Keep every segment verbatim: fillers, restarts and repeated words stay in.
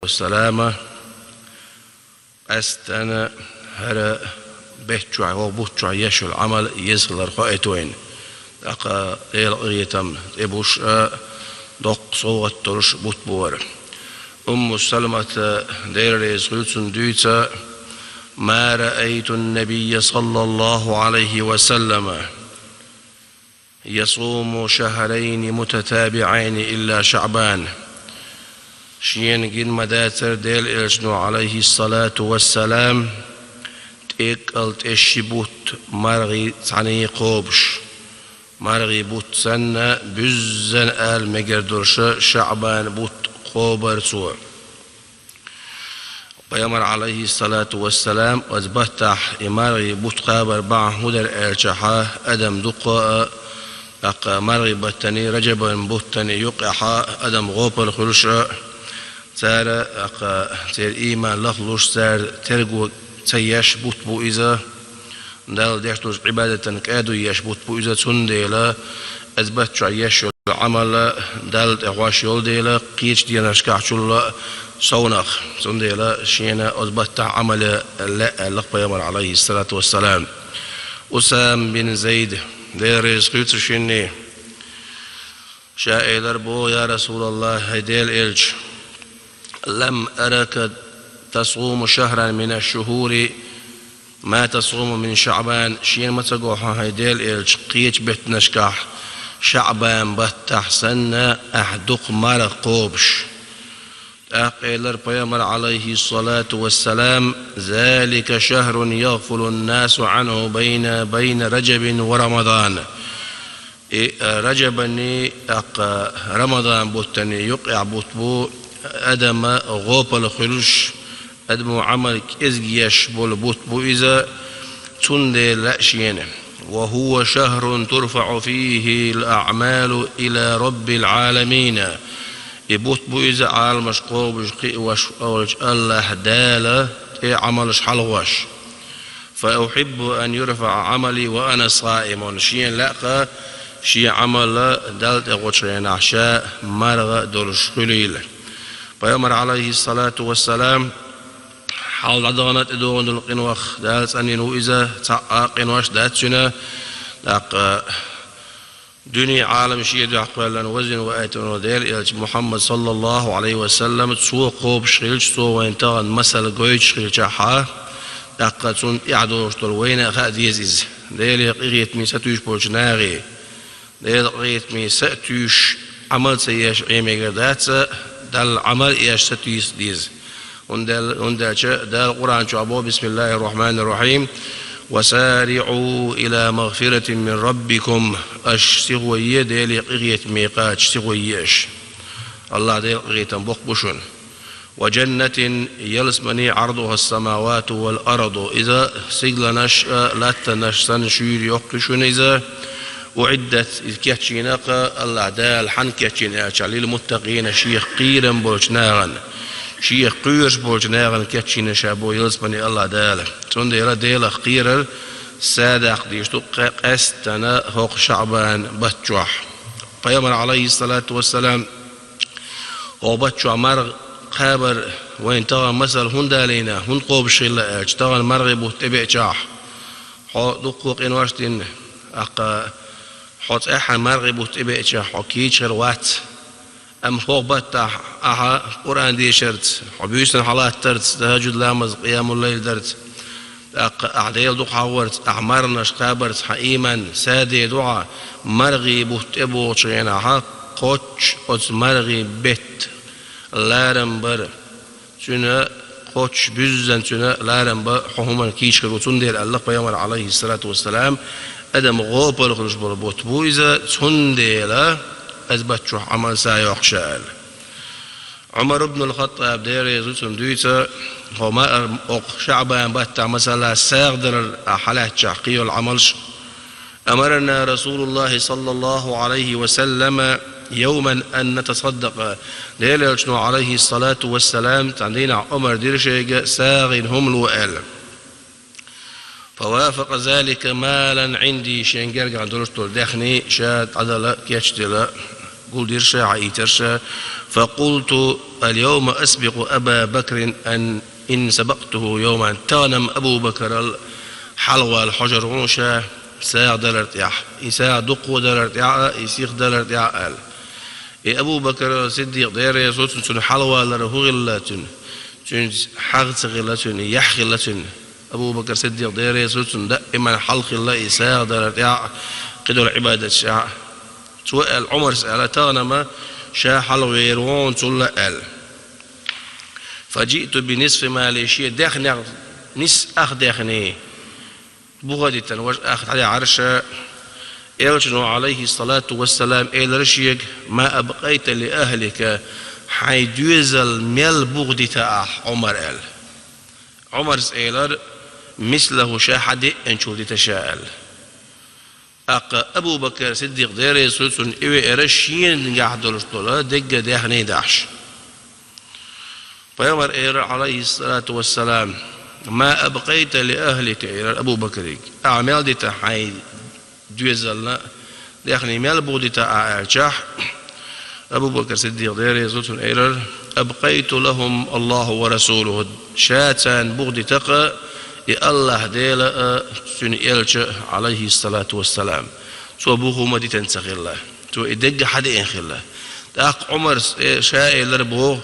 والسلام. Къаьстта хӀара бетта чохь, хӀокху бутта чохь еш йолу Ӏамал еза хилар хоуьйту вайна. ТӀаккха Делан къинхетам тӀе буш а, доккха совгӀат долуш бутт бу хӀара. Умму Саламата, Дела реза хуьлда цунна, дуьйцу: ما رأيت النبي صلى الله عليه وسلم يصوم شهرين متتابعين إلا شعبان. Шена гина ма дацара Делан Элчано, Ӏалайхиссалату вассалам, тӀеккъал тӀе ши бутт мархий цхьаьна кхобуш. Мархий бутт санна, буьззина ала мегар долуш ШаӀбан бутт кхобара цо. Пайхамар, Ӏалайхиссалату вассалам, оцу баттахь и мархий бутт кхабар бахьана хӀун дара аьлчахьа, адам дуккха а, тӀаккха мархий баттанний, Раджабан баттанний юккъехьа адам гӀопал хуьлуш а, цара, тӀаккха церан ийман лахлуш, цара терго ца еш бутт бу иза. Далла деш долчу Ӏибадатан кӀаду еш бутт бу иза, цундела оцу баттахь еш йолу Ӏамал Далла тӀе хьош йолу дела, кхечу денашкахь чул а совнах. Цундела шена оцу баттахь Ӏамал лаьа аьлла-кх Пайхамар, Ӏалайхиссалату вассалам. Усама бин Зайд, Дела реза хуьлда цу шинна, ша элира боху: يا رسول الله, хӀай Делан Элча, لم أرك تصوم شهرا من الشهور ما تصوم من شعبان, шена ма ца го хьо, хӀай Делан Элча, кхечу беттанашкахь ШаӀбан баттахь санна ахь дукха марха кхобуш. ТӀаккха элира Пайхамар, Ӏалайхиссалату вассалам: ذلك شهر يغفل الناس عنه بين، بين رجب ورمضان. И, а, Раджабанний, тӀаккха Рамадан баттанний юккъехь бутт бу, адам гӀопал хуьлуш, адамо Ӏамал кӀезиг еш болу бутт бу иза, цундела лаьа шена. وهو شهر ترفع فيه الأعمال إلى رب العالمين. И бутт бу иза Ӏаламаш кхобуш, кхиош волчу АллахӀ Дала тӀе Ӏамалш хьалхош. فأحب أن يرفع عملي وأنا صائم. Шена лаьа-кх шен Ӏамал Далла тӀе гӀочу хенахь ша марха долуш хуьлийла. Пайхамар, Ӏалайхиссалату вассалам, хьалха дӀадахана тӀедогӀун долу къинойх Дала цӀанйина ву иза, цхьа а къинош дац цуьнан, тӀаккха дуьне Ӏалам шен дуьхьа кхоьллина, вазвина ваийтина волу Делан Элча Мухьаммад, саллаллаху Ӏалайхи ва саллам, цо кхобуш хилча, цо вайна тахана масал гойтуш хилчахьа, тӀаккха цунна тӀехь долуш долу вайна а хаа деза иза. Деле къинхетаме сатуьйсуш болчу нахе, Деле къинхетаме сатуьйсуш, Ӏамал ца еш Ӏемегар дац, Далла Ӏамал еш сатуьйсу деза. ХӀунда аьл-, хӀунда аьлча Дала Къуръан чохь боху: بسم الله الرحمن الرحيم. وسارعوا إلى مغفرة من ربكم. Аша сихо е Деле къинхетаме кхача, сихо е аша. АллахӀ Делан къинхетам боккха бу шуна. وجنة, ялсамани, عرضها السماوات والأرض. Иза сигаланаш а, латтанаш санна шуьйра йоккха ю шуна иза. أعدت, иза кечйина-кх АллахӀ Дала, хьанна кечйина аьлча, للمتقين, шех кхерам болчу нахана, шех кхоьруш болчу нахана кечйина ша боху ялсамани АллахӀ Дала. Цундела Делах кхерар садаккха дезаш ду къа-, къаьсттана хӀокху ШаӀбан бат чохь. Пайхамар, Ӏалайхиссалату вассалам, хӀокху бат чохь марха кхабар вайна тахана масал хӀунда далийна, хӀунда кхобуш хилла аьлча, тахана мархий бутт тӀебеачахь, хьо дуккха къинош дина, тӀаккха хьо цӀеххьана мархий бутт тӀебеачахь, хьо кийча хир вац. Амма хӀокху баттахь ахьа Къуръан дешарца, хьо буьйсанна хьалаттарца, тахӀажжуд ламаз, къиямул-лайл дарца, тӀаккха ахьа Дела дукха хьахорца, ахьа марханаш кхабарца хьан ийман саде ду хьан, мархий бутт тӀебогӀучу хенахь кхоччуш оцу мархий беттан ларам бар. Цуьнан кхоччуш буьззина цуьнан ларам бан хьо хӀуманна кийча хир ву. Цундела аьлла-кх Пайхамар, Ӏалайхиссалату вассалам, адам гӀопал хуьлуш болу бутт бу иза, цундела оцу бат чохь Ӏамал схьайоккху ша аьлла. Ӏумар ибн ал-ХаттӀаб, Дела реза хуьлда цунна, дуьйцу, хӀокху ма-, хӀокху ШаӀбан баттахь, масала, сагӀа далар ахьа хьалаьцчахь кхин йолу Ӏамалш. أمرنا رسول الله صلى الله عليه وسلم يوما أن نتصدق. Делан Элчано, Ӏалайхиссалату вассалам, цхьана дийнахь омар дира шайга сагӀина хӀума ло аьлла. فوافق ذلك مالا عندي, шен гергахь долуш долу даьхни ша дӀадала, кечдела. гулдира ша, хьаийцира ша. فقلت: اليوم أسبق أبا بكر إن سبقته يوما. Тахана-м Абу Бакарал хьалхавала хьожур ву ша сагӀа далар тӀехь, и сагӀа дукха далар тӀехь а, и сиха далар тӀехь а, аьлла. И Абу Бакар Сиддикъ, Дела реза хуьлда цунна, цунна хьалхавалар хӀун хилла цуьнан? Цуьнца хьагӀ ца хилла цуьнан, яхь хилла цуьнан. Абу Бакар Сиддикъ, Дела реза хуьлда цунна, даиман хьалха хилла и сагӀа далар тӀехь а, кхидолу Ӏибадаташ тӀехь а. Цо аьлла, Ӏумарс аьлла, тахана-м ша хьалхавер ву хьуна цул а, аьлла. فجئت بنصف مالي, шен даьхнех нисса ах даьхни буха а дитина, важа ах дӀадаьхьира ша. Элчано, عليه الصلاة والسلام, элира шега: ما أبقيت لأهلك, хьайн доьзал мел буха дита ахь, Ӏумар, аьлла. Ӏумарс элира: مثله, ша хьадеъначул дита ша, аьлла. ТӀаккха Абу Бакар Сиддикъ, Дела реза хуьлда цунна, и веара шена гахь долуш долу дегга даьхни дахьаш. Пайхамар элира, عليه الصلاة والسلام: ما أبقيت لأهلك, элира Абу Бакарига. Ахьа мел дита хьайн доьзална даьхни, мел буха дита ахь, аьлчахь, Абу Бакар Сиддикъ, Дела реза хуьлда цунна, элира: أبقيت لهم الله ورسوله. Ша царна буха дита-кх, и АллахӀ Дела а, Цуьнан Элча а, عليه الصلاة والسلام. Цо буха хӀумма дитина ца хилла. Цо и дегга хьадеъна хилла. ТӀаккха Ӏумарс э-, ша элира боху: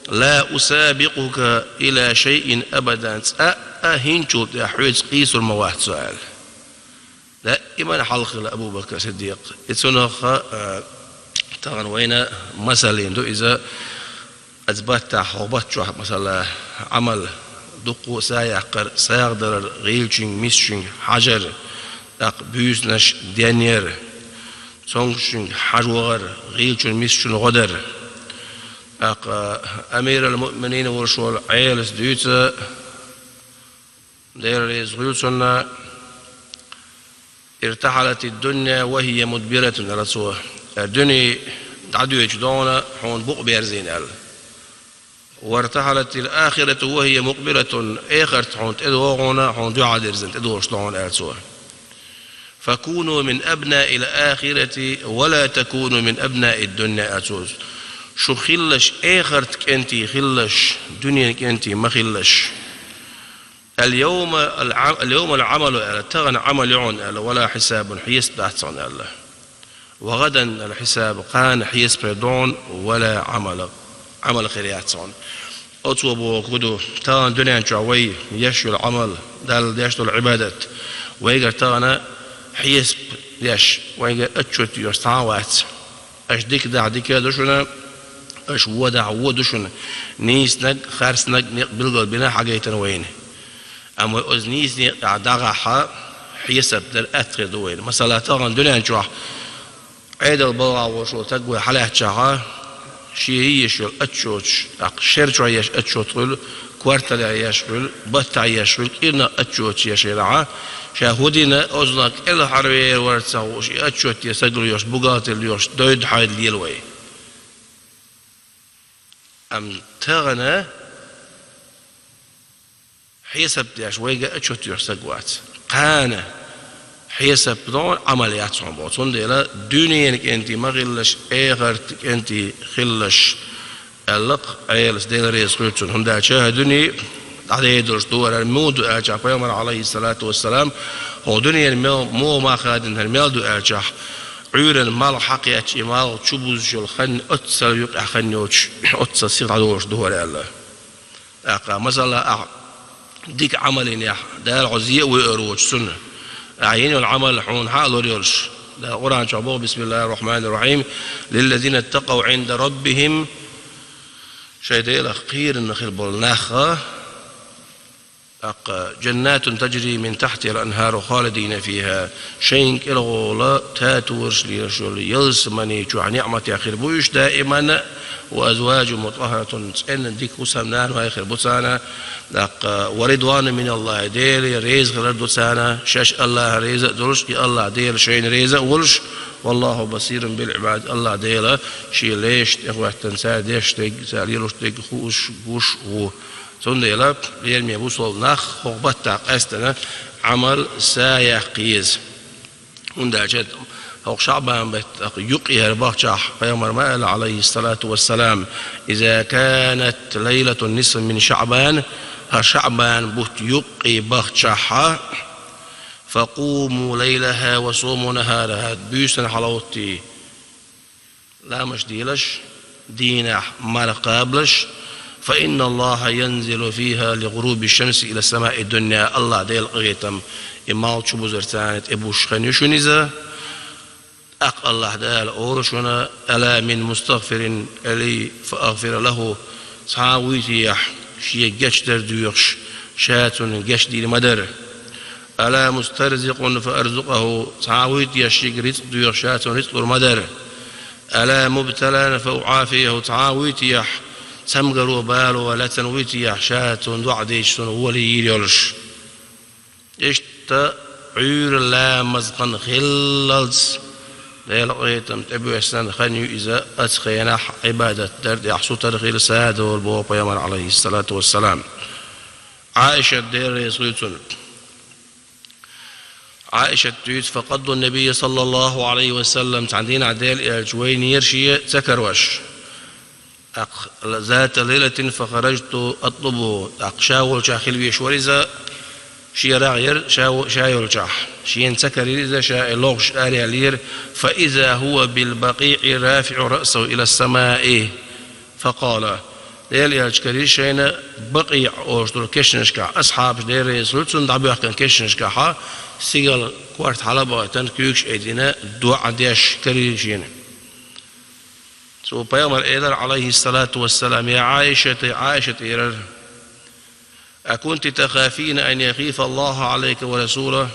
لا أسابقك إلى شيء أبدا, цкъа а хӀинцачул тӀехь хьоьца къийсур ма вац со, аьлла. Даиман хьалха хилла Абу Бакар Сиддикъ. И цунах, а, тахана вайна масална ду иза, оцу баттахь, хӀокху батта чохь, масала, Ӏамал, дуккха а са яккхар, сагӀа далар, гӀийлачуьнга, мисачуьнга хьажар, тӀаккха буьйсанаш денъяр, цомгушчуьнга хьажа вахар, гӀийлачун, мисачун гӀо дар. ТӀаккха амирал-муъминин волуш волу Ӏелас дуьйцу, Дела реза хуьлда цунна: ارتحلت الدنيا وهي مدبرة, аьлла цо. Дуьне дӀадоьдуш ду хьуна, хьуна букъ берзийна, аьлла. وارتحلت الآخرة وهي مقبلة, эхарт хьуна тӀедогӀу хьуна, хьуна дуьхьал дерзийна, тӀедогӀуш ду хьуна, аьлла цо. فكونوا من أبناء الآخرة ولا تكونوا من أبناء الدنيا, аьлла цо. Шу хилалаш эхартан кӀентий хилалаш, дуьненан кӀентий ма хилалаш. اليوم الع-, اليوم العمل, аьлла, тахана Ӏамал ю хьуна, аьлла, ولا حساب, хьесап дац хьуна, аьлла. وغدا الحساب, кхана хьесап хир ду хьуна, ولا عمل, Ӏамал хир яц хьуна. Оцо бохург ду, тахана дуьнен чохь вай еш йолу Ӏамал, Далла деш долу Ӏибадат, вайгара тахана хьесап деш, вайгара отчет йош цхьа а вац. Аша дика дахь дика а ду шуна, аша вон дахь вон ду шуна. Нийсаниг, харцниг некъ билгал бина, хьагайтина вайна. Амма вай оцу нийсаниг тӀехь дӀагӀахь, хьесап дар атта хир ду вайна. Масала, тахана дуьнен чохь Ӏедал балха волуш волу стаг вай хьалаьцчахь, шен йиш йолу отчеташ, тӀаккха шер чохь еш отчет хуьлу, кварталехь еш хуьлу, баттахь еш хуьлу, кӀирнах отчеташ еш хилахь, ша хӀун дина, оцунах кӀелхьарвер вара ца хууш, и отчет ден стаг лоьхуш, бухгалтер лоьхуш, дойду хьайда лела вай. Амма тахана хьесап деш вайга отчет йош стаг вац. Кхана хьесап дон Ӏамал яц хьуна боху. Цундела дуьненан кӀентий ма хилалаш, эхартан кӀентий хилалаш, аьлла-кх Ӏелас, Дела реза хуьлда цунна. ХӀунда аьлча хӀара дуьне дӀадедалуш ду, хӀара муха ду аьлчахь, Пайхамар, عليه الصلاة والسلام, хӀокху дуьненан мел, муха мах хадийна, хӀара мел ду аьлчахь, Ӏуьйранна малх хьакхаьчча, и малх чубузуш йолу хан оццул юкъехь хан йоцуш, оццул сиха дӀадолуш ду хӀара аьлла. ТӀаккха, масала, ахь дика Ӏамал йинехь, Дала хьо зен а вуьйр воцуш цунна. Ахь йина йолу Ӏамал хьуна хьан а лур йолуш. Дала Къуръан чохь боху: بسم الله الرحمن الرحيم. للذين اتقوا عند ربهم, шайн Делах кхийрина хир болу нах, тӀаккха, جنات تجري من تحتها الأنهار خالدين فيها. Шайна кӀелгӀола татолаш лелаш йолу ялсамани чохь неӀматех хир бу уьш даиман, وأزواج مطهرة, цӀена дика хӀусамнана хир бу царна, тӀаккха, ورضوان من الله, Деле реза хилар ду царна, шаьш АллахӀан реза а долуш, и АллахӀ Дела шайна реза а волуш, والله بصير بالعباد, АллахӀ Дела шен лешна тӀехӀоьттина цара деш дерг, цара лелош дерг хууш, гуш ву. Цундела, лераме бусалба нах, хӀокху баттахь къаьстина Ӏамал са яккха еза. ХӀунда аьлча Оха ШаӀбан бетта юкъе хӀара бахчахь, пайхамар ма аьлла, Ӏалайхиссалату вассалам: «Иза канат лайлату нисфи мин ШаӀбан», хӀара ШаӀбан бутт юкъе бахчахь, «факъуму лайлаха ва суму нахараха», буьйсанна хьалхӀоттий, ламазаш делаш, дийнахь марха кхабалаш, «фа инна Аллаха янзилу фиха ли гӀуруби шамси ила самаи дунья», Аллахь Делан къахетам и малх чубузарца тӀебуш хан ю шуна иза. ТӀаккха Аллахь Дала олу шуна: «Ала мин мустагӀфирин ли фа агӀфира лаху», цхьа а вуй техьа, шен гечдар доьхуш, ша цунна гечдийр ма дара. «Ала мустарзикъун фа арзукъаху», цхьа а вуй техьа, шега рицкъ доьхуш, ша цунна рицкъ лур ма дара. «Ала мубталан фа уӀафияху», цхьа а вуй техьа, цамгаро, бало лаьцна вуй техьа, ша цунна доӀа дича, цунна гӀоли йийр йолуш. Иштта Ӏуьйра ламаз хан хиллалц Делан къахетам тӀебоьссина хан ю иза, оцу хенахь Ӏибадат дар тӀехь сутара хила садолу, боху пайхамар, Ӏалайхиссалату вассалам. Ӏаишат, Дела реза хуьлда цунна. Ӏаишат дуьйцу: «Факъадту ннабийя саллаллаху Ӏалайхи ва саллам», цхьана дийнахь Делан элча вайнера шен ца карош. ТӀаккха: «Зата лайлатин фахараджту атлубуху», тӀаккха ша волчохь хила веш вара иза, шен рагӀ яра ша, ша йолчохь. Шена ца карийра иза, ша и лохуш араяьллера. «Фа иза хӀува бил-БакъиӀи рафиӀу раъсаху ила ссамаи». Факъала: Делан элча карийра шайна БакъиӀ олуш долу кешнашкахь, асхьабаш, Дела реза хуьлда цунна, дӀабоьхкина кешнашкахь, стигала корта хьала а бахийтина, куьйгаш а айдина, доӀа деш карийра шена. Цо, пайхамар, элира, Ӏалайхиссалату вассалам: «Я Ӏаишат, Ӏаишат», элира: «Акунти тахафина ан яхифа Аллаху Ӏалайки ва расулаху?»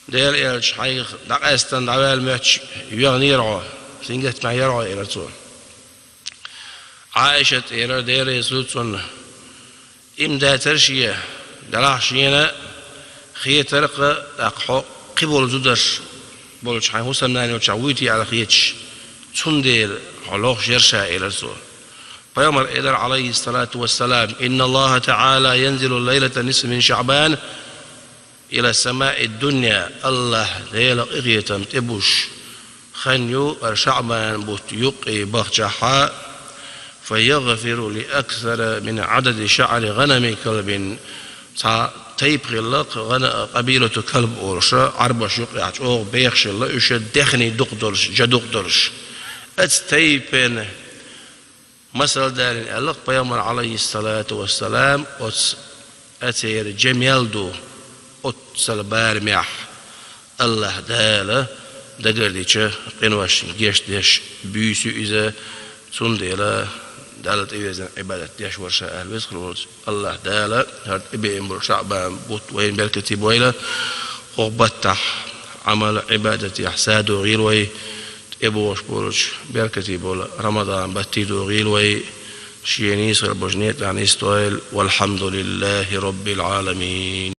Делан элча, хьайх дӀакъаьстина дӀаваьлла моьттуш йоьгӀнера хьо, сингаттамехь яра хьо, элира цо. Ӏаишат элира, Дела реза хуьлда цунна: «Ма дацара шен, делахь шена хетара-кх, тӀаккха хьо кхиболу зударш болчу хьайн хӀусамнана йолчохь вуй техьа аьлла хеташ, цундела хьо лохуш яра ша», элира цо. Пайхамар элира, Ӏалайхиссалату вассалам: «Инна Аллаха таӀала янзилу лайлата нисфи мин ШаӀбан ила самаи дунья», Аллахь Делан къинхетам тӀебуш хан ю хӀара ШаӀбан бутт юккъе бахчахь, «фа ягӀфиру ли аксара мин Ӏадади шаӀри гӀанами калбин», цхьа тайпа хилла-кх, гӀана а, къабилату Калб олуш, Ӏарбаш юккъехь чӀогӀа бехаш хилла уьш, дехний дукха долуш, жа дукха долуш. Оцу тайпана масал далийна аьлла-кх пайхамар, Ӏалайхиссалату вассалам, оцу, оцеран жа мел ду, оццул барамехь Аллахь Дала дагардича къиношна гечдеш буьйса ю иза, цундела Далла тӀевирзина Ӏибадат деш вара ша аьлла веза хир волчу Аллахь Дала хӀара тӀебеана болу ШаӀбан бутт вайна беркате бойла, хӀокху баттахь Ӏамал-Ӏибадатехь садогӀийла вай, тӀебогӀуш болчу беркате болу Рамадан баттий догӀийла вай, шен нийса хир болчу некъехь нисдойла. Валхьамдулиллахи роббил Ӏаламин.